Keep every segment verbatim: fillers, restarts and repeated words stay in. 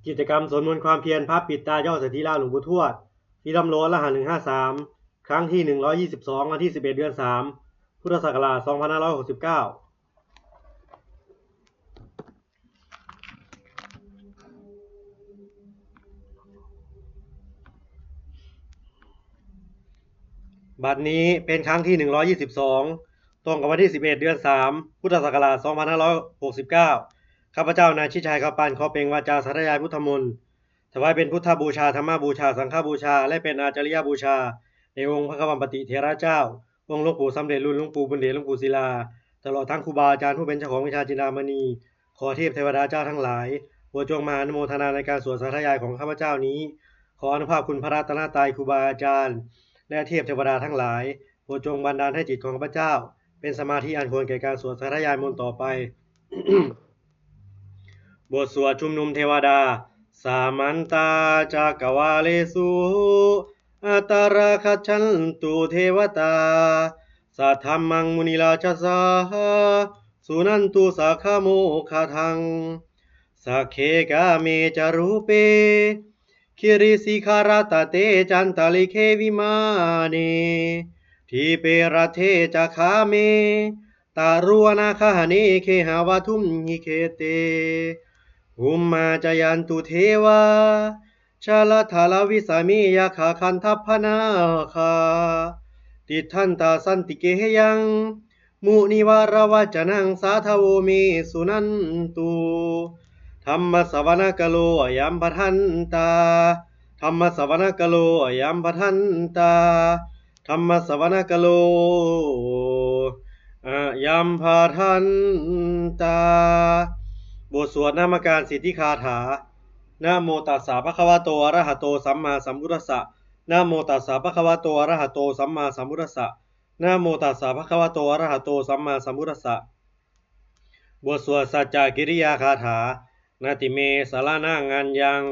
กิจกรรมสวดมนต์ความเพียรพระปิดตายอดเศรษฐีลาวหลวงปู่ทวด ที่ร่ำโลนรหัส หนึ่งห้าสาม ครั้งที่ หนึ่งร้อยยี่สิบสอง วันที่ สิบเอ็ด เดือน สาม พุทธศักราช สองพันห้าร้อยหกสิบเก้า บัดนี้เป็นครั้งที่ หนึ่งร้อยยี่สิบสอง ตรงกับวันที่ สิบเอ็ด เดือน สาม พุทธศักราช สองพันห้าร้อยหกสิบเก้า ข้าพเจ้านายชิดชัย คำปัน ขอเปล่งวาจาสาธยายพุทธมนต์ ถวายเป็นพุทธบูชา ธรรมบูชา สังฆบูชา และเป็นอาจาริยบูชา ในองค์พระควัมปติเถระเจ้า องค์หลวงปู่สำเร็จลุน หลวงปู่บุญเดช หลวงปู่ศิลา ตลอดทั้งครูบาอาจารย์ผู้เป็นเจ้าของวิชาจินดามณี ขอเทพเทวดาเจ้าทั้งหลาย โปรดจงมาอนุโมทนาในการสวดสาธยายของข้าพเจ้านี้ ขออานุภาพคุณพระรัตนตรัย ครูบาอาจารย์ และเทพเทวดาทั้งหลาย โปรดจงบันดาลให้จิตของข้าพเจ้า เป็นสมาธิอันควรแก่การสวดสาธยายมนต์ต่อไป บทสวดชุมนุมเทวดา Samantā cakkavāḷesu atrāgacchantu devatā, saddhammaṃ munirājassa suṇantu saggamokkhadaṃ. Sagge kāme ca rūpe girisikharataṭe cantalikkhe vimāne, dīpe raṭṭhe ca gāme taruvanagahane gehavatthumhi khette, bhummā cāyantu devā jalathalavisame yakkhagandhabbanāgā, tiṭṭhantā santike yaṃ munivaravacanaṃ sādhavo me suṇantu. Dhammassavanakālo ayambhadantā. Dhammassavanakālo ayambhadantā. บทสวดนมการสิทธิคาถา Namo tassa bhagavato arahato sammāsambuddhassa. Namo tassa bhagavato arahato sammāsambuddhassa. Namo tassa bhagavato arahato sammāsambuddhassa. บทสวดสัจจกิริยาคาถา Natthi me saraṇaṃ aññaṃ,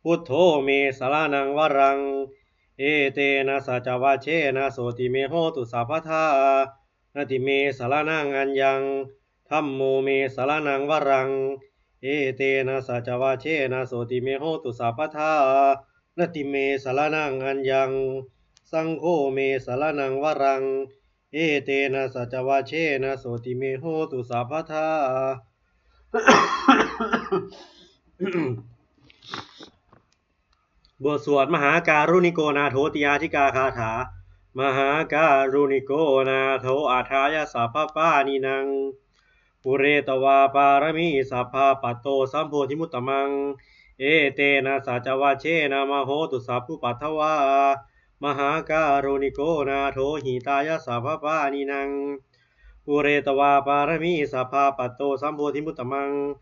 buddho me saraṇaṃ varaṃ, etena saccavajjena sotthi me hotu sabbadā. Natthi me saraṇaṃ aññaṃ, dhammo me saraṇaṃ varaṃ, etena saccavajjena sotthi me hotu sabbadā. Natthi me saraṇaṃ aññaṃ, saṅgho me saraṇaṃ varaṃ, etena saccavajjena sotthi me hotu sabbadā. บทสวดมหาการุณิโกนาโถติอาทิกาคาถา Mahākāruṇiko nātho atthāya sabbapāṇinaṃ, pūretvā pāramī sabbā patto sambodhimuttamaṃ, etena saccavajjena mā hontu sabbupaddavā. Mahākāruṇiko nātho hitāya sabbapāṇinaṃ, pūretvā pāramī sabbā patto sambodhimuttamaṃ,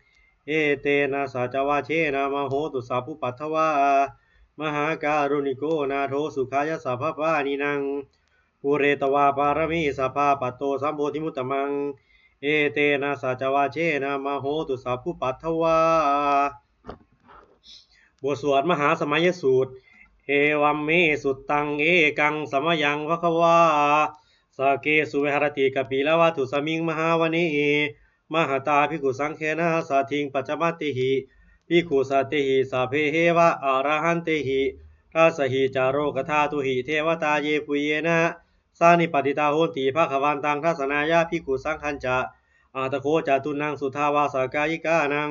etena saccavajjena mā hontu sabbupaddavā. Mahākāruṇiko nātho sukhāya sabbapāṇinaṃ, pūretvā pāramī sabbā patto sambodhimuttamaṃ, etena saccavajjena mā hontu sabbupaddavā. บทสวดมหาสมัยสูตร Evaṃ me sutaṃ. Ekaṃ samayaṃ bhagavā sakkesu viharati kapilavatthusmiṃ mahāvane mahatā bhikkhusaṅghena saddhiṃ pañcamattehi bhikkhusatehi sabbeheva arahantehi. Dasahi ca lokadhātūhi devatā yebhuyyena sannipatitā honti bhagavantaṃ dassanāya bhikkhusaṅghañca. Atha kho catunnaṃ suddhāvāsakāyikānaṃ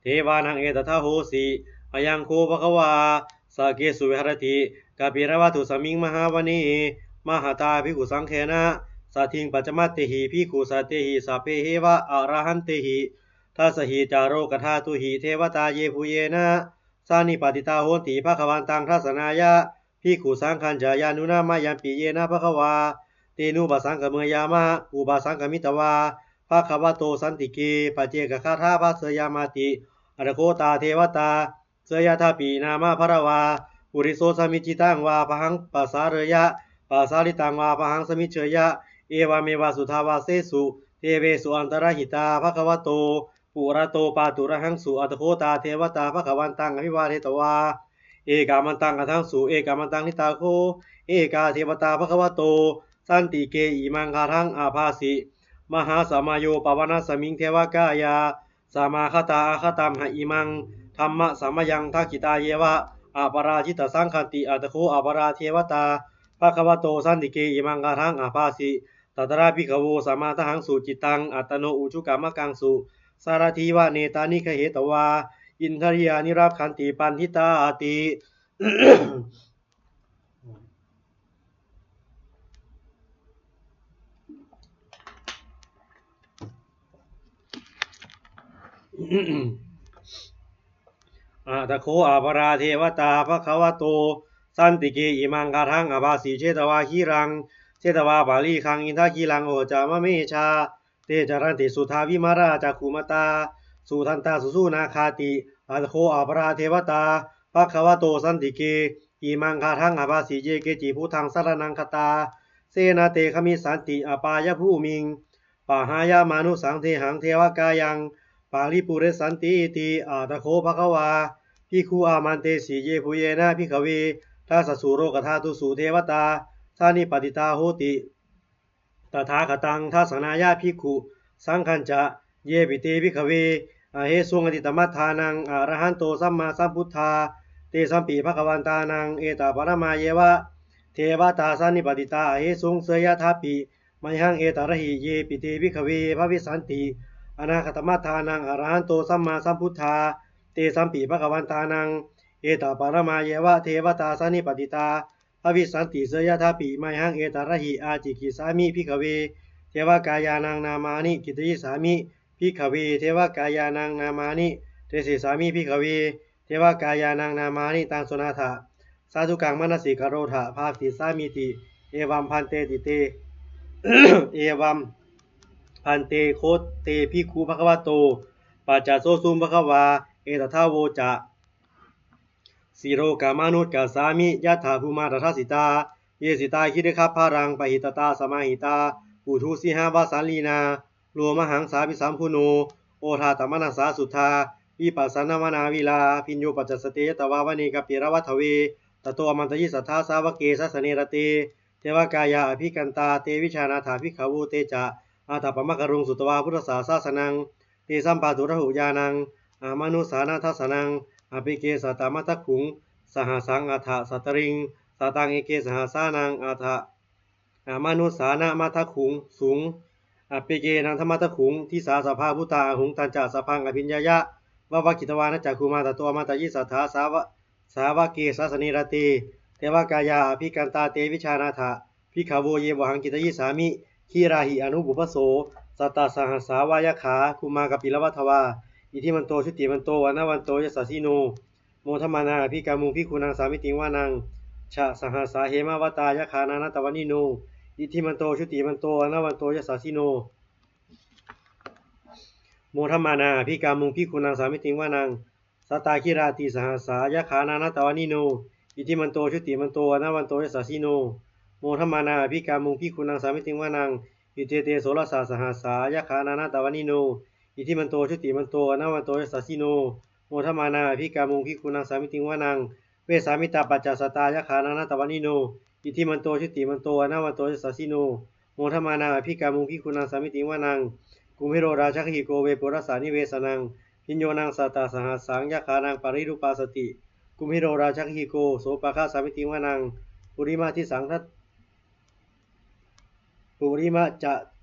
devānaṃ etadahosi: Ayaṃ kho bhagavā sakkesu viharati kapilavatthusmiṃ mahāvane mahatā bhikkhusaṅghena saddhiṃ pañcamattehi bhikkhusatehi sabbeheva arahantehi. Dasahi ca lokadhātūhi devatā yebhuyyena sannipatitā honti bhagavantaṃ dassanāya bhikkhusaṅghañca. Yannūna mayampi yena bhagavā tenupasaṅkameyyāma, upasaṅkamitvā bhagavato santike paccekagāthā bhāseyyāmāti. Atha kho tā devatā seyyathāpi nāma balavā puriso sammiñjitaṃ vā bāhaṃ pasāreyya, pasāritaṃ vā bāhaṃ sammiñjeyya, evameva suddhāvāsesu devesu antarahitā bhagavato purato pāturahaṃsu. Atha kho tā devatā bhagavantaṃ abhivādetvā ekamantaṃ aṭṭhaṃsu. Ekamantaṃ ṭhitā kho ekā devatā bhagavato santike imaṃ gāthaṃ abhāsi: Mahāsamayo pavanasmiṃ, devakāyā samāgatā; āgatamha imaṃ dhammasamayaṃ dakkhitāyeva aparājitasaṅghanti. Atha kho aparā devatā bhagavato santike imaṃ gāthaṃ abhāsi: Tatra bhikkhavo samādahaṃsu cittaṃ attano ujukamakaṃsu, sārathīva nettāni gahetvā indriyāni rakkhanti paṇḍitāti. Atha kho aparā devatā bhagavato santike imaṃ gāthaṃ abhāsi: Chetvā khīlaṃ chetvā palighaṃ indakhīlaṃ ūhacca manejā, te caranti suddhā vimalā cakkhumatā sudantā susunāgāti. Atha kho aparā devatā bhagavato santike imaṃ gāthaṃ abhāsi: Ye keci buddhaṃ saraṇaṃ gatāse na te gamissanti apāyabhūmiṃ, pahāya mānusaṃ dehaṃ devakāyaṃ paripūressantīti. Atha kho bhagavā bhikkhū āmantesi: Yebhuyyena bhikkhave dasasu lokadhātūsu devatā sannipatitā honti tathāgataṃ dassanāya bhikkhusaṅghañca. Yepi te bhikkhave ahesuṃ atītamaddhānaṃ arahanto sammāsambuddhā, tesampi bhagavantānaṃ etaparamāyeva devatā sannipatitā ahesuṃ, seyyathāpi mayhaṃ etarahi. Yepi te bhikkhave bhavissanti anāgatamaddhānaṃ arahanto sammāsambuddhā, tesampi bhagavantānaṃ etaparamāyeva devatā sannipatitā bhavissanti, seyyathāpi mayhaṃ etarahi. Ācikkhissāmi bhikkhave devakāyānaṃ nāmāni, kittayissāmi bhikkhave devakāyānaṃ nāmāni, desissāmi bhikkhave devakāyānaṃ nāmāni. Taṃ suṇātha sādhukaṃ manasikarotha bhāsissāmīti. Evaṃ bhanteti te. Evaṃ bhante kho te bhikkhū bhagavato paccassosuṃ. Bhagavā etadavoca: Silokamanukassāmi yattha bhummā tadassitā, ye sitā girigabbharaṃ pahitattā samāhitā. Puthū sīhāvasaṃlīnā lomahaṃsābhisambhuno, odātamanasā suddhā vippasannamanāvilā. Bhiyyo pañcasate ñatvā vane kāpilavatthave, tato āmantayi satthā sāvake sāsane rate. Devakāyā abhikkantā te vijānātha bhikkhavo. Te ca ātappamakaruṃ sutvā buddhassa sāsanaṃ, tesampāturahu ñāṇaṃ amanussāna dassanaṃ. Appeke satamaddakkhuṃ sahassaṃ atha sattariṃ, sataṃ eke sahassānaṃ atha amanussānamaddasuṃ. Appekenantamaddakkhuṃ disā sabbā phuṭā ahuṃ, tañca sabbaṃ abhiññāya vavakkhitvāna cakkhumā, tato āmantayi satthā sāva- sāvake sāsane rate. Devakāyā abhikkantā te vijānātha bhikkhavo, ye vohaṃ kittayissāmi girāhi anupubbaso. Sattasahassā va yakkhā bhummā kāpilavatthavā, iddhimanto jutimanto vaṇṇavanto yasassino, modamānā abhikkāmuṃ bhikkhūnaṃ samitiṃ vanaṃ. Chasahassā hemavatā yakkhā nānattavaṇṇino, iddhimanto jutimanto vaṇṇavanto yasassino, modamānā abhikkāmuṃ bhikkhūnaṃ samitiṃ vanaṃ. Sātāgirā tisahassā yakkhā nānattavaṇṇino, iddhimanto jutimanto vaṇṇavanto yasassino, modamānā abhikkāmuṃ bhikkhūnaṃ samitiṃ vanaṃ. Iccete soḷasasahassā yakkhā nānattavaṇṇino, iddhimanto jutimanto vaṇṇavanto yasassino, modamānā abhikkāmuṃ bhikkhūnaṃ samitiṃ vanaṃ. Vessāmittā pañcasatā yakkhā nānattavaṇṇino, iddhimanto jutimanto vaṇṇavanto yasassino, modamānā abhikkāmuṃ bhikkhūnaṃ samitiṃ vanaṃ. Kumbhīro rājagahiko vepullassa nivesanaṃ, bhiyyo naṃ satasahassaṃ yakkhānaṃ payirupāsati, kumbhīro rājagahiko sopāga samitiṃ vanaṃ. Purimaṃ disaṃ dhat- purimañca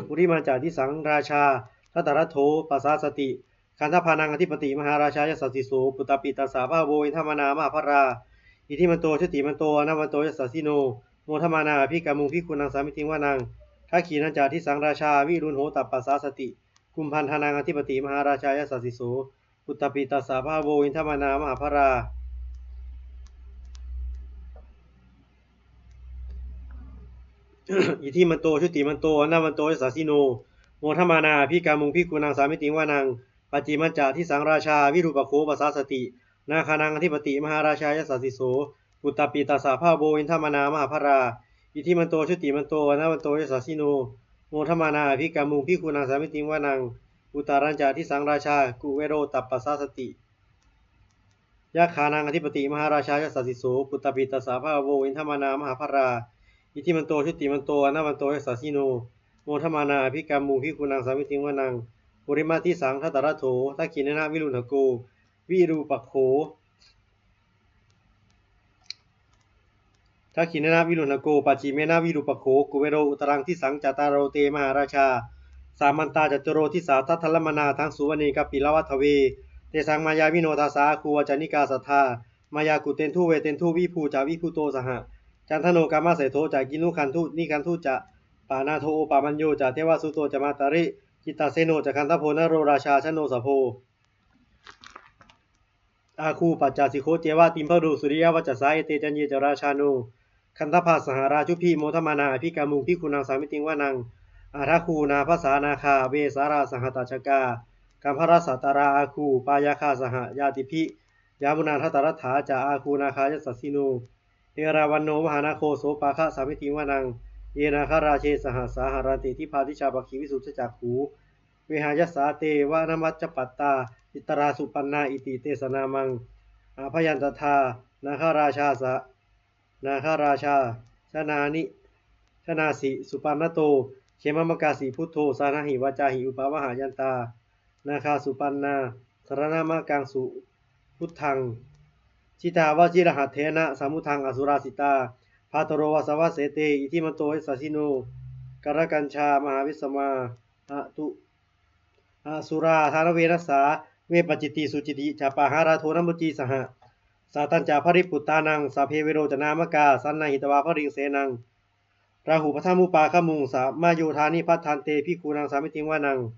purimañca disaṃ rājā dhataraṭṭho pasāsati, gandhabbānaṃ ādhipati mahārājā yasassi so. Puttāpi tassa bahavo indanāmā mahabbalā, iddhimanto jutimanto vaṇṇavanto yasassino, modamānā abhikkāmuṃ bhikkhūnaṃ samitiṃ vanaṃ. Dakkhiṇañca disaṃ rājā virūḷho tappasāsati, kumbhaṇḍānaṃ ādhipati mahārājā yasassi so. Puttāpi tassa bahavo indanāmā mahabbalā, iddhimanto jutimanto vaṇṇavanto yasassino, modamānā abhikkāmuṃ bhikkhūnaṃ samitiṃ vanaṃ. Pacchimañca disaṃ rājā virūpakkho pasāsati, nāgānaṃ ādhipati mahārājā yasassi so. Puttāpi tassa bahavo indanāmā mahabbalā, iddhimanto jutimanto vaṇṇavanto yasassino, modamānā abhikkāmuṃ bhikkhūnaṃ samitiṃ vanaṃ. Uttarañca disaṃ rājā kuvero tappasāsati, yakkhānaṃ ādhipati mahārājā yasassi so. Puttāpi tassa bahavo indanāmā mahabbalā, iddhimanto jutimanto vaṇṇavanto yasassino, modamānā abhikkāmuṃ bhikkhūnaṃ samitiṃ vanaṃ. Purimaṃ disaṃ dhataraṭṭho dakkhiṇena virūḷhako, virūpakkho. Dakkhiṇena virūḷhako, pacchimena virūpakkho, kuvero uttaraṃ disaṃ. Cattāro te mahārājā, samantā caturo disā, daddallamānā aṭṭhaṃsu, vane kāpilavatthave. Tesaṃ māyāvino dāsā, āgū vañcanikā saṭhā, māyā kuṭeṇḍu veṭeṇḍu, viṭū ca viṭuṭo saha, candano kāmaseṭṭho ca, kinnughaṇḍu nighaṇḍu ca, panādo opamañño ca, devasūto ca mātali, cittaseno ca gandhabbo, naḷo rājā janosabho. Āgū pañcasikho ceva, timbarū suriyavacchasā, ete caññe ca rājāno, gandhabbā saha rājubhi, modamānā abhikkāmuṃ, bhikkhūnaṃ samitiṃ vanaṃ. Athāgū nābhasā nāgā, vesālā sahatacchakā, kambalassatarā āgū, pāyāgā saha ñātibhi, yāmunā dhataraṭṭhā ca, āgū nāgā yasassino. Erāvaṇo mahānāgo, sopāga samitiṃ vanaṃ. Ye nāgarāje sahasā, haranti dibbā dijā pakkhi, visuddhacakkhū vehāyasā, te vanamajjhapattā, citrā supaṇṇā iti tesa nāmaṃ. Abhayaṃ tadā nāgarājā sa, nāgarājā janāni, janāsi supaṇṇato, khemamakāsi buddho, saṇhāhi vācāhi upavhayantā, nāgā supaṇṇā saraṇamakaṃsu buddhaṃ. Jitā vajirahatthena, samuddaṃ asurā sitā, bhātaro vāsavassete, iddhimanto yasassino. Kālakañjā mahābhismā, atu asurā dānaveghasā, vepacitti sucitti ca, pahārādo namucī saha, satañca baliputtānaṃ, sabbe verocanāmakā, sannayhitvā baliṃ senaṃ, rāhubhaddamupāgamuṃ, samayodāni bhaddante, bhikkhūnaṃ samitiṃ vanaṃ.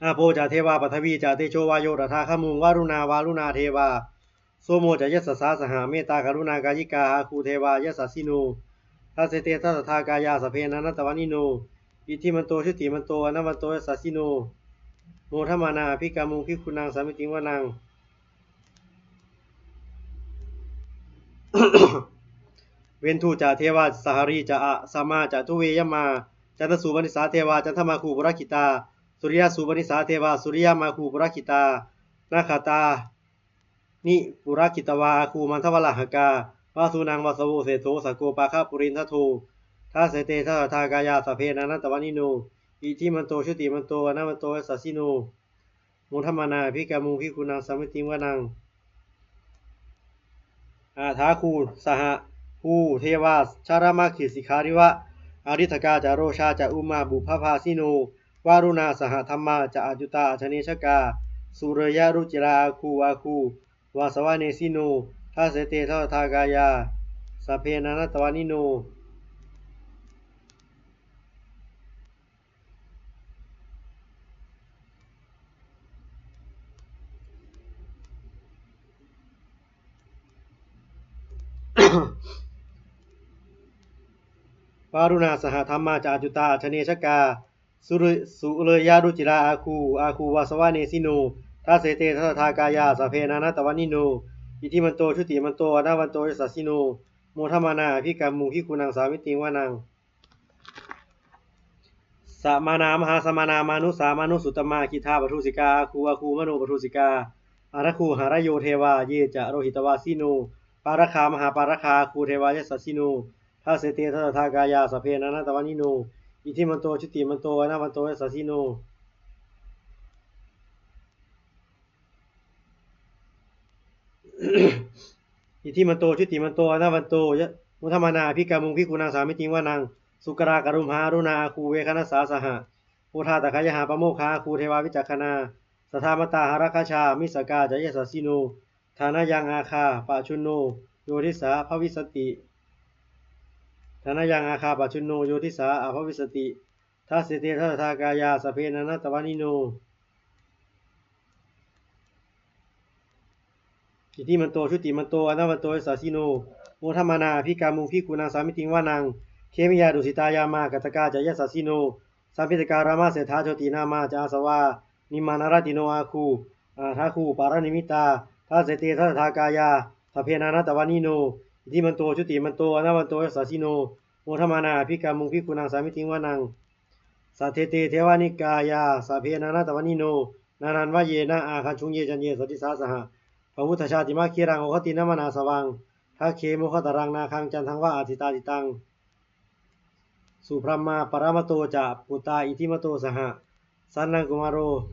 Āpo ca devā paṭhavī ca, tejo vāyo tadāgamuṃ, varuṇā vāruṇā devā, somo ca yasasā saha, mettākaruṇākāyikā, āgū devā yasassino. Dasete dasadhā kāyā, sabbe nānattavaṇṇino, iddhimanto jutimanto, vaṇṇavanto yasassino, modamānā abhikkāmuṃ, bhikkhūnaṃ samitiṃ vanaṃ. Veṇḍū ca devā sahalī ca, asamā ca duve yamā, candassūpanisā devā, candamāgū purakkhitā, suriyassūpanisā devā, suriyamāgū purakkhitā, nakkhattāni purakkhitvā, āgū mandavalāhakā, vasūnaṃ vāsavo seṭṭho, sakkopāga purindado. Dasete dasadhā kāyā, sabbe nānattavaṇṇino, iddhimanto jutimanto, vaṇṇavanto yasassino, modamānā abhikkāmuṃ, bhikkhūnaṃ samitiṃ vanaṃ. Athāgū sahabhū devā, jalamaggisikhāriva, ariṭṭhakā ca rojā ca, ummāpupphanibhāsino, varuṇā sahadhammā ca, accutā anejakā, sūleyyarucirā āgū, āgū vāsavanesino. Dasete dasadhā kāyā, sabbe nānattavaṇṇino, varuṇā sahadhammā ca, accutā anejakā, sūle-, sūleyyarucirā āgū, āgū vāsavanesino. Dasete dasadhā kāyā, sabbe nānattavaṇṇino, iddhimanto jutimanto, vaṇṇavanto yasassino, modamānā abhikkāmuṃ, bhikkhūnaṃ samitiṃ vanaṃ. Samānā mahāsamānā, mānusā mānusuttamā, khiḍḍāpadūsikā āgū, āgū manopadūsikā, athāgū harayo devā, ye ca lohitavāsino, pāragā mahāpāragā, āgū devā yasassino. Dasete dasadhā kāyā, sabbe nānattavaṇṇino, iddhimanto jutimanto, vaṇṇavanto yasassino, iddhimanto jutimanto, vaṇṇavanto ya-, modamānā abhikkāmuṃ, bhikkhūnaṃ samitiṃ vanaṃ. Sukkā karumhā aruṇā, āgū veghanasā saha, odātagayhā pāmokkhā, āgū devā vicakkhaṇā, sadāmattā hāragajā, missakā ca yasassino. Thanayaṃ āgā pajjunno, yo disā abhivassati. Thanayaṃ āgā pajjunno, yo disā abhivassati. Dasete dasadhā kāyā, sabbe nānattavaṇṇino, iddhimanto jutimanto, vaṇṇavanto yasassino, modamānā abhikkāmuṃ, bhikkhūnaṃ samitiṃ vanaṃ. Khemiyā tusitā yāmā, kaṭṭhakā ca yasassino, lambitakā lāmaseṭṭhā, jotināmā ca āsavā, nimmānaratino āgū, athāgū paranimmitā. Dasete dasadhā kāyā, sabbe nānattavaṇṇino, iddhimanto jutimanto, vaṇṇavanto yasassino, modamānā abhikkāmuṃ, bhikkhūnaṃ samitiṃ vanaṃ. Saṭṭhete devanikāyā, sabbe nānattavaṇṇino, nānattavaṇṇena āgañchuṃ, ye caññe sadisā saha, pavutthajātimakkhīlaṃ, oghatiṇṇamanāsavaṃ, dakkhemoghataraṃ nāgaṃ, candaṃva asitātitaṃ. Subrahmā paramatto ca, puttā iddhimato saha, sanaṅkumāro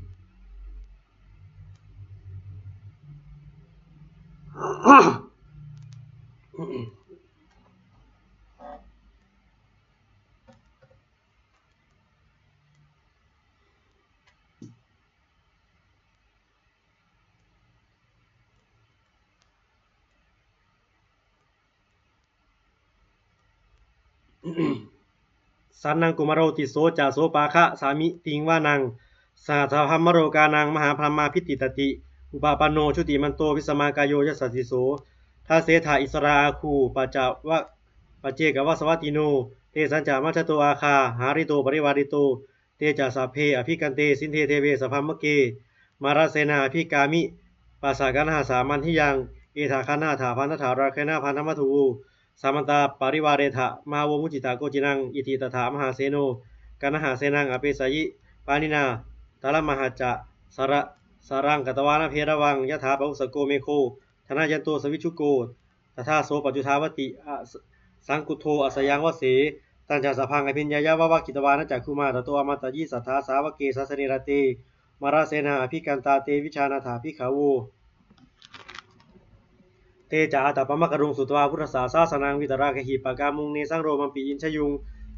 Sanaṅkumāro Tisso ca sopāga samitiṃ vanaṃ, sahassabrahmalokānaṃ mahābrahmābhitiṭṭhati. Upapanno jutimanto bhismākāyo yasassi so, dasettha issarā āgū paccekavasavattino. Tesañca majjhato āgā hārito parivārito, te ca sabbe abhikkante sinde deve sabrahmake. Mārasenā abhikkāmi passa kaṇhassa mandiyaṃ, etha gaṇhatha bandhatha rāgena bandhamatthu vo. Samantā parivāretha mā vo muñcittha koci naṃ. Iti tattha mahāseno kaṇhasenaṃ apesayi, pāṇinā talamāhacca saraṃ katvāna bheravaṃ. Yathā pāvussako megho thanayanto savijjuko, tadā so paccudāvatti saṅkuddho asayaṃvase. Tañca sabbaṃ abhiññāya vavakkhitvāna cakkhumā, tato āmantayi satthā sāvake sāsane rate. Mārasenā abhikkantā te vijānātha bhikkhavo. Te ca ātappamakaruṃ sutvā buddhassa sāsanaṃ, vītarāgehi pakkāmuṃ nesaṃ lomampi iñjayuṃ.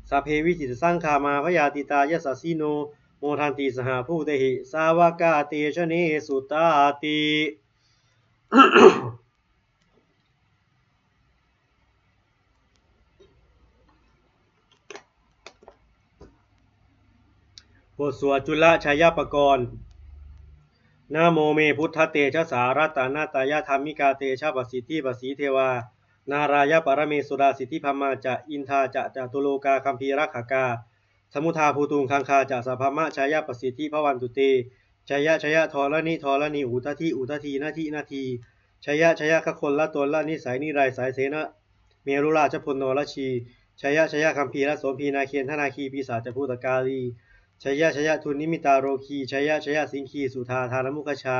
Sabbe vijitasaṅgāmā bhayātītā yasassino, modanti saha bhūtehi sāvakā te janesutāti. บทสวดจุลชัยปกรณ์ Namo me buddhatejasā ratanattayadhammikā tejapasiddhi pasīdevā nārāyaparamesurā siddhibrahmā ca indā ca catulokā gambhīrakkhakā samuddā bhūtuṃ gaṅgā ca sabrahmajayapasiddhi bhavantu te. Jaya jaya dharaṇi dharaṇī udadhi udadhī nadi nadī. Jaya jaya gaganalatanalanisai nirayasai sena merurājabala narajī. Jaya jaya gambhīrasombhī nāgendanāgī pisācabhūtakālī. Jaya jaya dunnimittarogī. Jaya jaya siṅgī sudādānamukhajā.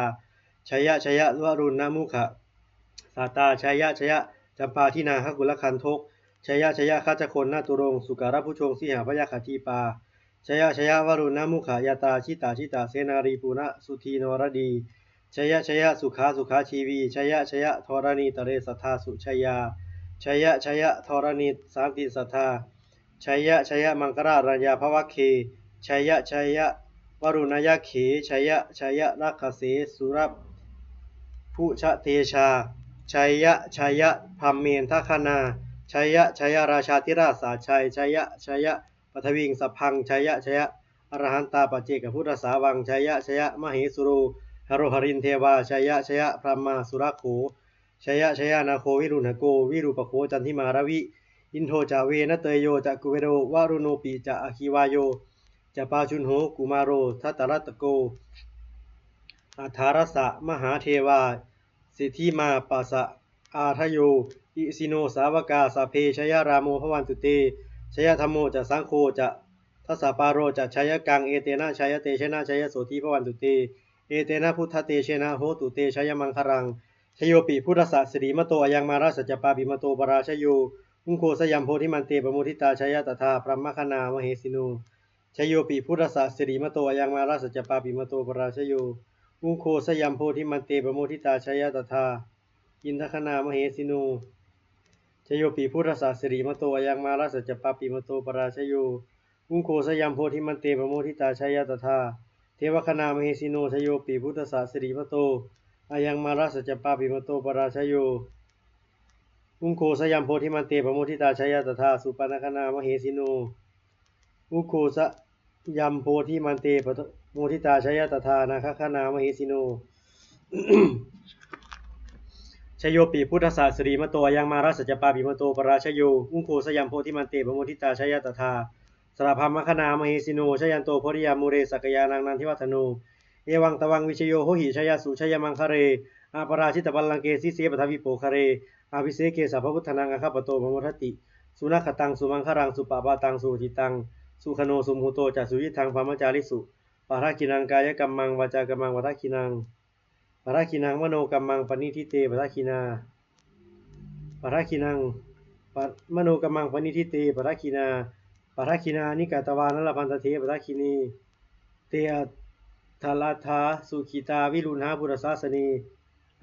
Jaya jaya varuṇṇamukhasātrā. Jaya jaya campādināgakulagandhok. Jaya jaya gajagannaturaṅga sukarabhujaṅga sīhabyagghadīpā. Jaya jaya varuṇṇamukhayātrā jita jita senārī puna sudī naradī. Jaya jaya sukhā sukhā jīvī. Jaya jaya dharaṇītale sadā sujayā. Jaya jaya dharaṇī santi sadā. Jaya jaya maṅkararāja bhavagge. Jaya jaya varuṇṇayakkhe. Jaya jaya rakkhase surabhujatejā. Jaya jaya brahmendagaṇā. Jaya jaya rājādhirājasājjai. Jaya jaya paṭhaviṃ sabbaṃ. Jaya jaya arahantā paccekabuddhasāvaṃ. Jaya jaya mahesuro haro harindevā. Jaya jaya brahmā surakkho. Jaya jaya nāgo viruḷhako virūpakkho candimā ravi. Indo ca venateyyo ca kuvero varuṇopi ca aggi vāyo ca pājuṇho kumāro dhataraṭṭhako. Aṭṭhārasa mahādevā siddhimatā pasa ādayo. Isino sāvakā sabbe jayarāmo bhavantu te. Jayadhammo ca saṅgho ca dasapālo ca jayakaṃ. Etena jayatejena jayasotthī bhavantu te. Etena buddhatejena hotu te jayamaṅgalaṃ. Jayopi buddhassa sirīmato ayaṃ mārassa ca pāpimato parājayo. Ugghosayaṃ bodhimaṇḍe pamoditā jaya tadā brahmagaṇā mahesino. Jayopi buddhassa sirīmato ayaṃ mārassa ca pāpimato parājayo. Ugghosayaṃ bodhimaṇḍe pamoditā jaya tadā indagaṇā mahesino. Jayopi buddhassa sirīmato ayaṃ mārassa ca pāpimato parājayo. Ugghosayaṃ bodhimaṇḍe pamoditā jaya tadā devagaṇā mahesino. Jayopi buddhassa sirīmato ayaṃ mārassa ca pāpimato parājayo. Ugghosayaṃ bodhimaṇḍe pamoditā jaya tadā supaṇṇagaṇā mahesino. Ugghosayaṃ bodhimaṇḍe pamoditā jaya tadā nāgagaṇā mahesino. Jayopi buddhassa sirīmato ayaṃ mārassa ca pāpimato parājayo. Ugghosayaṃ bodhimaṇḍe pamoditā jaya tadā sabrahmagaṇā mahesino. Jayanto bodhiyā mūle sakyānaṃ nandivaḍḍhano. Evaṃ tvaṃ vijayo hohi jayassu jayamaṅgale. Aparājitapallaṅke sīse paṭhavipokkhare abhiseke sabbabuddhānaṃ aggappatto pamodati. Sunakkhattaṃ sumaṅgalaṃ supabhātaṃ suhuṭṭhitaṃ sukhaṇo sumuhutto ca suyiṭṭhaṃ brahmacārisu. Padakkhiṇaṃ kāyakammaṃ vācākammaṃ padakkhiṇaṃ padakkhiṇaṃ manokammaṃ paṇidhī te padakkhiṇā. Padakkhiṇaṃ pa- manokammaṃ paṇidhī te padakkhiṇā. Padakkhiṇāni katvāna labhantatthe padakkhiṇe. Te atthaladdhā sukhitā viruḷhā buddhasāsane.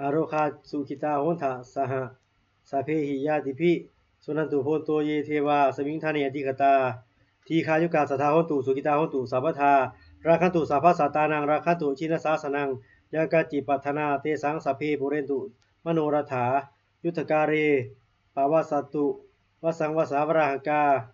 arogā sukhitā hotha saha sabbehi ñātibhi. Suṇantu bhonto ye devā asmiṃ ṭhāne adhigatā, dīghāyukā sadā hontu sukhitā hontu sabbadā. Rakkhantu sabbasattānaṃ rakkhantu jinasāsanaṃ. Yā kāci patthanā tesaṃ sabbe pūrentu manorathā. Yuttakāle pavassantu vassaṃ vassā valāhakā.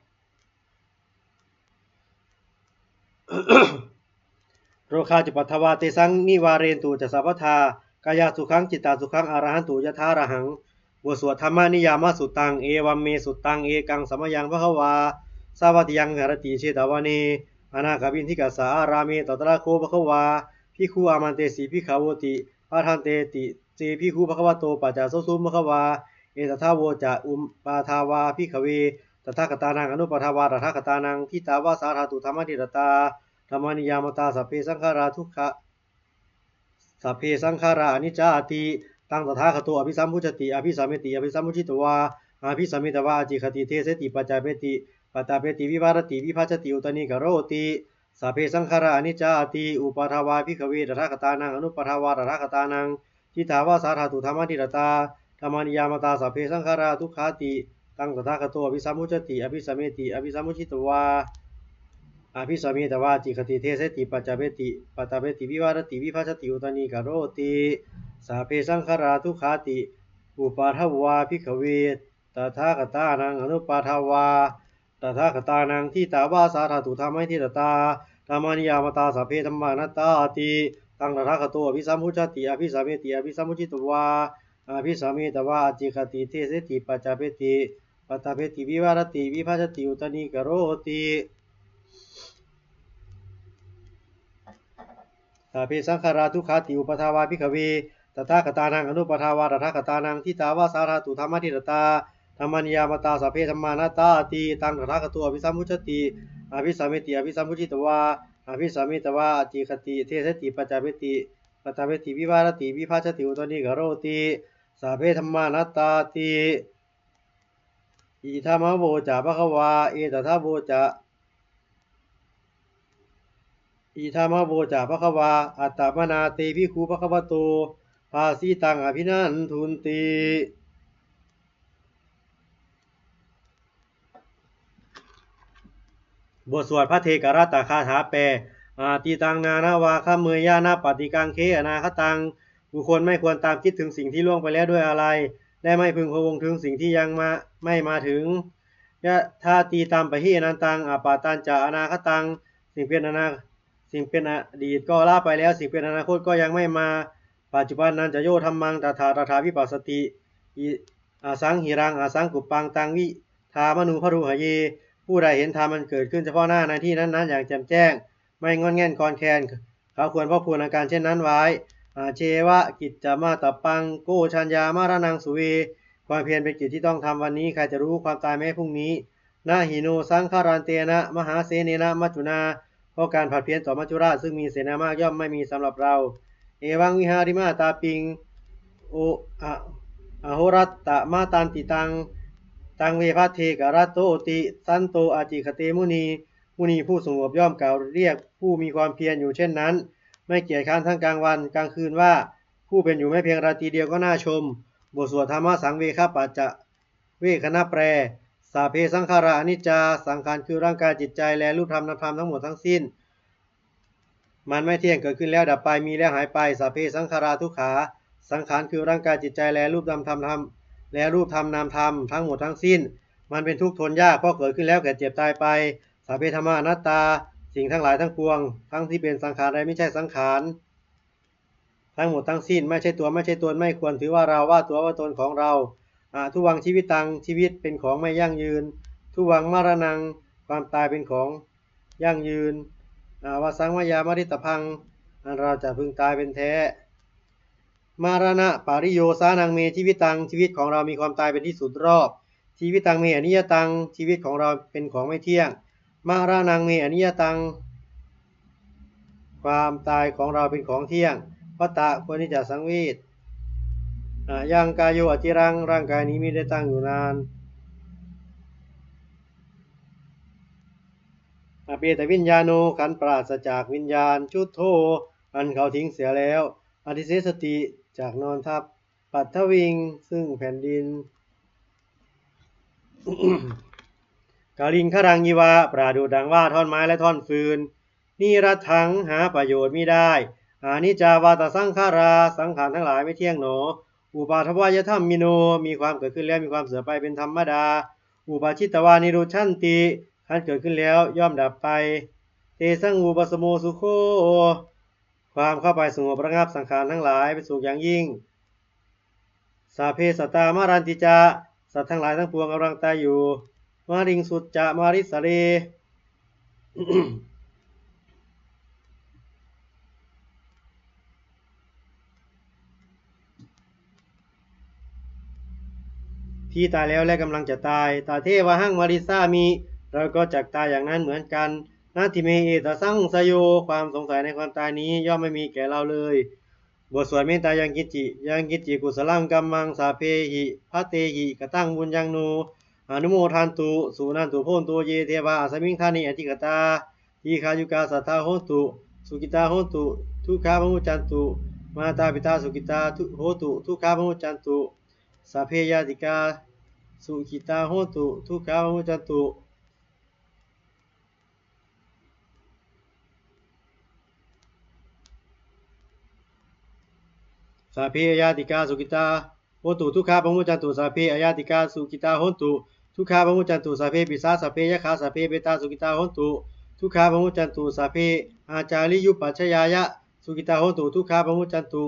Rogā cupaddavā tesaṃ nivārentu ca sabbadā. Kāyāsukhaṃ cittasukhaṃ arahantu yathārahaṃ. บทสวด Dhammaniyāmasuttaṃ. Evaṃ me sutaṃ. Ekaṃ samayaṃ bhagavā sāvatthiyaṃ viharati jetavane anāthapiṇḍikassa ārāme. Tatra kho bhagavā bhikkhū āmantesi bhikkhavoti. Bhadanteti te bhikkhū bhagavato paccassosuṃ. Bhagavā etadavoca. Uppādā vā bhikkhave tathāgatānaṃ anuppādā vā tathāgatānaṃ ṭhitāva sā dhātu dhammaṭṭhitatā dhammaniyāmatā sabbe saṅkhārā dukkhā sabbe saṅkhārā aniccāti. Taṃ tathāgato abhisambujjhati abhisameti abhisambujjhitvā abhisametvā ācikkhati deseti paññapeti paṭṭhapeti vivarati vibhajati uttānīkaroti. Sabbe saṅkhārā aniccāti. Uppādā vā bhikkhave tathāgatānaṃ anuppādā vā tathāgatānaṃ ṭhitāva sā dhātu dhammaṭṭhitatā dhammaniyāmatā sabbe saṅkhārā dukkhāti. Taṃ tathāgato abhisambujjhati abhisameti abhisambujjhitvā abhisametvā ācikkhati deseti paññapeti paṭṭhapeti vivarati vibhajati uttānīkaroti. Sabbe saṅkhārā dukkhāti. Uppādā vā bhikkhave tathāgatānaṃ anuppādā vā tathāgatānaṃ ṭhitāva sā dhātu dhammaṭṭhitatā dhammaniyāmatā sabbe dhammā anattāti. Taṃ tathāgato abhisambujjhati abhisameti abhisambujjhitvā abhisametvā ācikkhati deseti paññapeti paṭṭhapeti vivarati vibhajati uttānīkaroti. Sabbe saṅkhārā dukkhāti. Uppādā vā bhikkhave tathāgatānaṃ anuppādā vā tathāgatānaṃ ṭhitāva sā dhātu dhammaṭṭhitatā dhammaniyāmatā sabbe dhammā anattāti. Taṃ tathāgato abhisambujjhati abhisameti abhisambujjhitvā abhisametvā ācikkhati deseti paññapeti paṭṭhapeti vivarati vibhajati uttānīkaroti. Sabbe dhammā anattāti. Idamavoca bhagavā. Etadavoca. Idamavoca bhagavā. Attamanā te bhikkhū bhagavato bhāsitaṃ abhinandunti. บทสวดภัทเทกรัตตคาถาแปล Atītaṃ nānvāgameyya nappaṭikaṅkhe anāgataṃ. บุคคลไม่ควรตามคิดถึงสิ่งที่ล่วงไปแล้วด้วยอาลัย และไม่พึงพะวงถึงสิ่งที่ยังมา ไม่มาถึง Yadatītampahīnantaṃ appattañca anāgataṃ. สิ่งเป็นอนา สิ่งเป็นอดีตก็ละไปแล้ว สิ่งเป็นอนาคตก็ยังไม่มา Paccuppannañca yo dhammaṃ tattha tattha vipassati, asaṃhiraṃ asaṅkuppaṃ taṃ vidvā manubrūhaye. ผู้ใดเห็นธรรมอันเกิดขึ้นเฉพาะหน้าในที่นั้นๆ อย่างแจ่มแจ้ง ไม่ง่อนแง่นคลอนแคลน เขาควรพอกพูนอาการเช่นนั้นไว้ Ajjeva kiccamātappaṃ ko jaññā maraṇaṃ suve. ความเพียรเป็นกิจที่ต้องทำวันนี้ ใครจะรู้ความตายแม้พรุ่งนี้ Na hi no saṅgarantena mahāsenena maccunā. เพราะการผัดเพี้ยนต่อมัจจุราชซึ่งมีเสนามากย่อมไม่มีสำหรับเรา Evaṃvihārimātāpiṃ o a ahorattamatanditaṃ, taṃ ve bhaddekarattoti santo ācikkhate muni. มุนีผู้สงบย่อมกล่าวเรียกผู้มีความเพียรอยู่เช่นนั้น ไม่เกียจคร้านทั้งกลางวันกลางคืนว่า ผู้เป็นอยู่แม้เพียงราตรีเดียวก็น่าชม บทสวดธรรมสังเวคปัจจเวกขณแปล Sabbe saṅkhārā aniccā. สังขารคือร่างกายจิตใจและรูปธรรมนามธรรมทั้งหมดทั้งสิ้น มันไม่เที่ยง เกิดขึ้นแล้วดับไป มีแล้วหายไป Sabbe saṅkhārā dukkhā. สังขารคือร่างกายจิตใจและรูปธรรมธรรมธรรม และรูปธรรมนามธรรมทั้งหมดทั้งสิ้น มันเป็นทุกข์ทนยาก เพราะเกิดขึ้นแล้วแก่เจ็บตายไป Sabbe dhammā anattā. สิ่งทั้งหลายทั้งปวง ทั้งที่เป็นสังขารและไม่ใช่สังขาร ทั้งหมดทั้งสิ้น ไม่ใช่ตัวไม่ใช่ตน ไม่ควรถือว่าเรา ว่าตัวว่าตนของเรา Adhuvaṃ jīvitaṃ. ชีวิตเป็นของไม่ยั่งยืน Dhuvaṃ maraṇaṃ. ความตายเป็นของยั่งยืน Avassaṃ mayā maritabbaṃ. อันเราจะพึงตายเป็นแท้ Maraṇapariyosānaṃ me jīvitaṃ. ชีวิตของเรามีความตายเป็นที่สุดรอบ Jīvitaṃ me aniyataṃ. ชีวิตของเราเป็นของไม่เที่ยง Maraṇaṃ me aniyataṃ. ความตายของเราเป็นของเที่ยง Vata ควรที่จะสังเวช Ayaṃ kāyo aciraṃ. ร่างกายนี้มิได้ตั้งอยู่นาน Apetaviññāṇo. ขันธ์ปราศจากวิญญาณ Chuḍḍho. อันเขาทิ้งเสียแล้ว Adhisessati. จักนอนทับ paṭhaviṃ ซึ่งแผ่นดิน kaliṅgaraṃ iva ประดุจดังว่าท่อนไม้และท่อนฟืน niratthaṃ หาประโยชน์มิได้ aniccā vata saṅkhārā สังขารทั้งหลายไม่เที่ยงหนอ uppādavayadhammino มีความเกิดขึ้นแล้วมีความเสื่อมไปเป็นธรรมดา uppajjitvā nirujjhanti ครั้นเกิดขึ้นแล้วย่อมดับไป tesaṃ vūpasamo sukho ความเข้าไปสงบระงับสังขารทั้งหลายเป็นสุขอย่างยิ่ง sabbe sattā maranti ca สัตว์ทั้งหลายทั้งปวงกำลังตายอยู่ mariṃsu ca marissare ที่ตายแล้วและกำลังจะตาย tathevāhaṃ marissāmi เราก็จักตายอย่างนั้นเหมือนกัน natthi me ettha saṃsayo ความสงสัยในความตายนี้ย่อมไม่มีแก่เราเลย บทสวดเมตตายังกิญจิ yaṃkiñci kusalaṃ kammaṃ sabbehi katehi kataṃ puññaṃ no anumodantu suṇantu bhonto ye devā asmiṃ ṭhāne adhigatā dīghāyukā sadā hontu sukhitā hontu dukkhā pamuccantu mātāpitā sukhitā du- hontu dukkhā pamuccantu sabbe ñātikā sukhitā hontu dukkhā pamuccantu sabbe aññātikā sukhitā hontu dukkhā pamuccantu sabbe aññātikā sukhitā hontu dukkhā pamuccantu sabbe pisā sabbe yakkhā sabbe petā sukhitā hontu dukkhā pamuccantu sabbe ācariyupajjhāyā sukhitā hontu dukkhā pamuccantu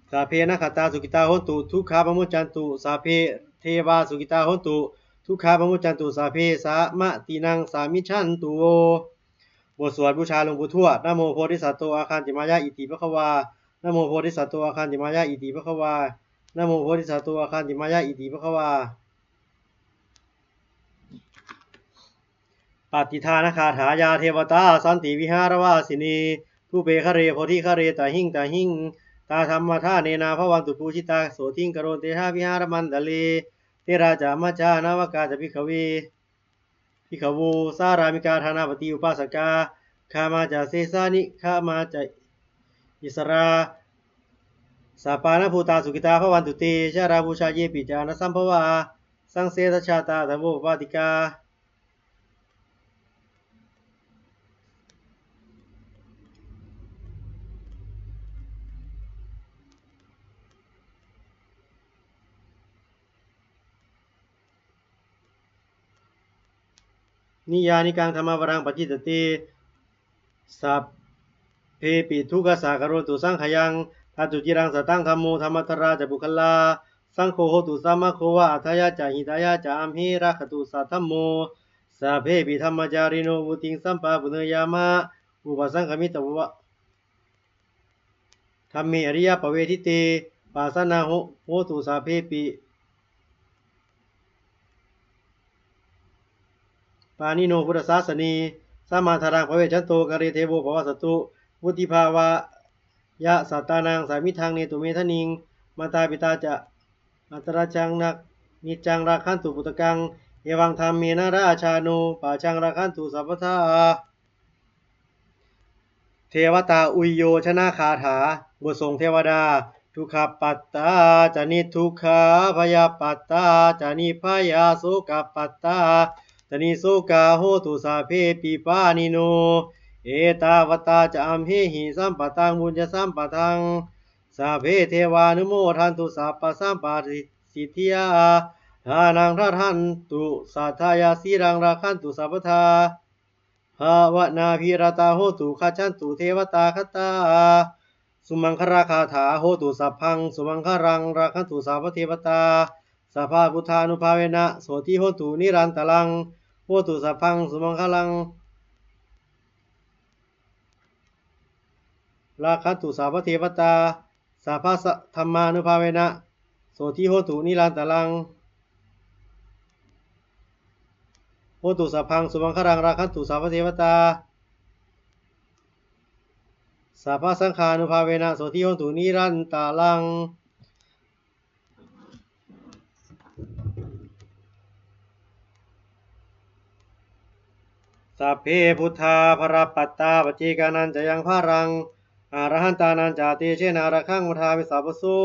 sabbe nakkhattā sukhitā hontu dukkhā pamuccantu sabbe devā sukhitā hontu dukkhā pamuccantu sabbe sampattīnaṃ samijjhantu vo บทสวดบูชาหลวงปู่ทวด namo bodhisatto āgantimāya iti bhagavā namo bodhisatto āgantimāya iti bhagavā namo bodhisatto āgantimāya iti bhagavā pattidānagāthā yā devatā santi vihāravāsinī thūpe ghare bodhighare tahiṃ tahiṃ tā dhammadānena bhavantu pūjitā sotthiṃ karontedha vihāramaṇḍale therā ca majjhā navakā ca bhikkhave bhikkhavo sārāmikā dānapatī upāsakā gāmā ca desā nigamā ca issarā sappāṇabhūtā sukhitā bhavantu te jalābujā yepi ca aṇḍasambhavā saṃsedajātā athavopapātikā niyyānikaṃ dhammavaraṃ paṭicca sabbepi dukkhassa karontu saṅkhayaṃ ṭhātu ciraṃ sataṃ dhammo dhammaddharā ca puggalā saṅgho hotu samaggo va atthāya ca hitāya ca amhe rakkhatu saddhammo sabbepi dhammacārino vuḍḍhiṃ sampāpuṇeyyāma upasaṅkamitvā dhamme ariyappavedite pasannā ho- hotu sabbepi pāṇino buddhasāsane sammā dhāraṃ pavecchanto kāle devo pavassatu vuḍḍhibhāvāya sattānaṃ samiddhaṃ netu medaniṃ mātā pitā ca atrajaṃ niccaṃ rakkhantu puttakaṃ evaṃ dhammena rājāno pajaṃ rakkhantu sabbadā เทวตาอุยโยชนคาถา บทส่งเทวดา dukkhappattā ca niddukkhā bhayappattā ca nibbhayā sokappattā ca nissokā hontu sabbepi pāṇino ettāvatā ca amhehi sambhataṃ puññasampadaṃ sabbe devānumodantu sabbasampattisiddhiyā dānaṃ dadantu saddhāya sīlaṃ rakkhantu sabbadā bhāvanābhiratā hontu gacchantu devatāgatā sumaṅgalagāthā hotu sabbaṃ sumaṅgalaṃ rakkhantu sabbadevatā sabbabuddhānubhāvena sotthī hontu nirantaraṃ hotu sabbaṃ sumaṅgalaṃ rakkhantu sabbadevatā sabbadhammānubhāvena sotthī hontu nirantaraṃ hotu sabbaṃ sumaṅgalaṃ rakkhantu sabbadevatā sabbasaṅghānubhāvena sotthī hontu nirantaraṃ Sabbe buddhā balappattā paccekānañca yaṃ balaṃ arahantānañca tejena rakkhaṃ bandhāmi sabbaso.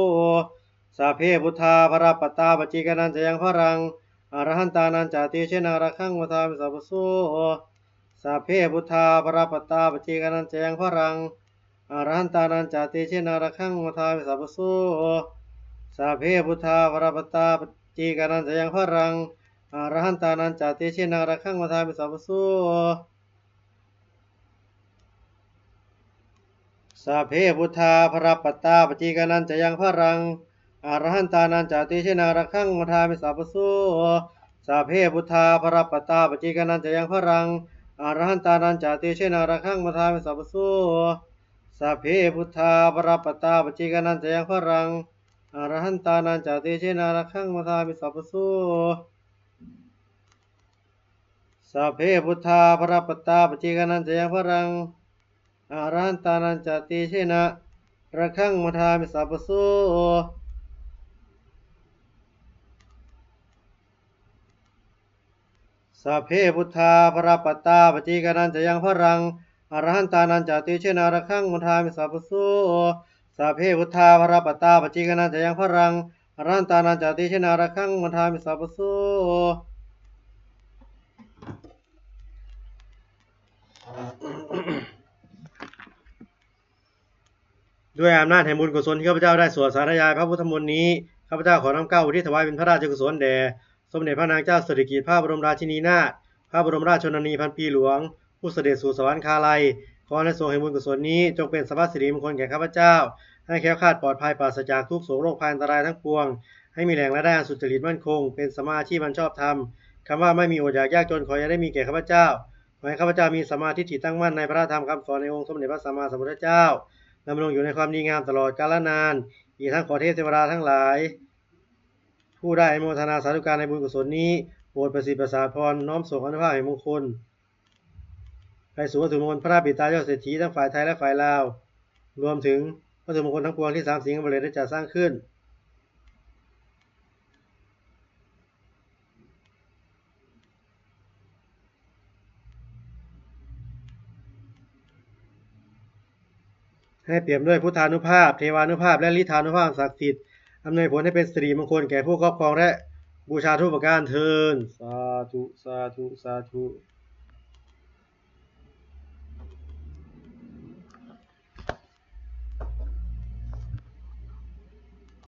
Sabbe buddhā balappattā paccekānañca yaṃ balaṃ arahantānañca tejena rakkhaṃ bandhāmi sabbaso. Sabbe buddhā balappattā paccekānañca yaṃ balaṃ arahantānañca tejena rakkhaṃ bandhāmi sabbaso. Sabbe buddhā balappattā paccekānañca yaṃ balaṃ arahantānañca tejena rakkhaṃ bandhāmi sabbaso. Sabbe buddhā balappattā paccekānañca yaṃ balaṃ arahantānañca tejena rakkhaṃ bandhāmi sabbaso. Sabbe buddhā balappattā paccekānañca yaṃ balaṃ arahantānañca tejena rakkhaṃ bandhāmi sabbaso. Sabbe buddhā balappattā paccekānañca yaṃ balaṃ arahantānañca tejena rakkhaṃ bandhāmi sabbaso. Sabbe buddhā balappattā paccekānañca yaṃ balaṃ arahantānañca tejena rakkhaṃ bandhāmi sabbaso. Sabbe buddhā balappattā paccekānañca yaṃ balaṃ arahantānañca tejena rakkhaṃ bandhāmi sabbaso. Sabbe buddhā balappattā paccekānañca yaṃ balaṃ arahantānañca tejena rakkhaṃ bandhāmi sabbaso. ด้วยอำนาจแห่งบุญกุศลที่ข้าพเจ้าได้สวดสาธยายพระพุทธมนต์นี้ ข้าพเจ้าขอน้อมเกล้าอุทิศถวายเป็นพระราชกุศลแด่สมเด็จพระนางเจ้าสิริกิติ์พระบรมราชินีนาถ พระบรมราชชนนีพันปีหลวง ผู้เสด็จสู่สวรรคาลัย ขออานิสงส์แห่งบุญกุศลนี้จงเป็นสรรพสิริมงคลแก่ข้าพเจ้า ให้แคล้วคลาดปลอดภัยปราศจากทุกข์โศกโรคภัยอันตรายทั้งปวง ให้มีแหล่งรายได้อันสุจริตมั่นคง เป็นสัมมาอาชีพอันชอบธรรม คำว่าไม่มีอดอยากยากจนขออย่าได้มีแก่ข้าพเจ้า ขอให้ข้าพเจ้ามีสัมมาทิฏฐิตั้งมั่นในพระธรรมคำสอนในองค์สมเด็จพระสัมมาสัมพุทธเจ้า ดำรงอยู่ในความดีงามตลอดกาลนาน อีกทั้งขอเทพเทวดาทั้งหลาย ผู้ได้อนุโมทนาสาธุการในบุญกุศลนี้ โปรดประสิทธิ์ประสาทพร น้อมส่งอานุภาพแห่งมงคล ไปสู่วัตถุมงคลพระปิดตายอดเศรษฐีทั้งฝ่ายไทยและฝ่ายลาว รวมถึงวัตถุมงคลทั้งปวงที่สามสิงห์อมรฤตได้จัดสร้างขึ้น ให้เปี่ยมด้วยพุทธานุภาพ เทวานุภาพ และฤทธานุภาพศักดิ์สิทธิ์ อำนวยผลให้เป็นสิริมงคลแก่ผู้ครอบครองและบูชาทุกประการเทอญ สาธุ สาธุ สาธุ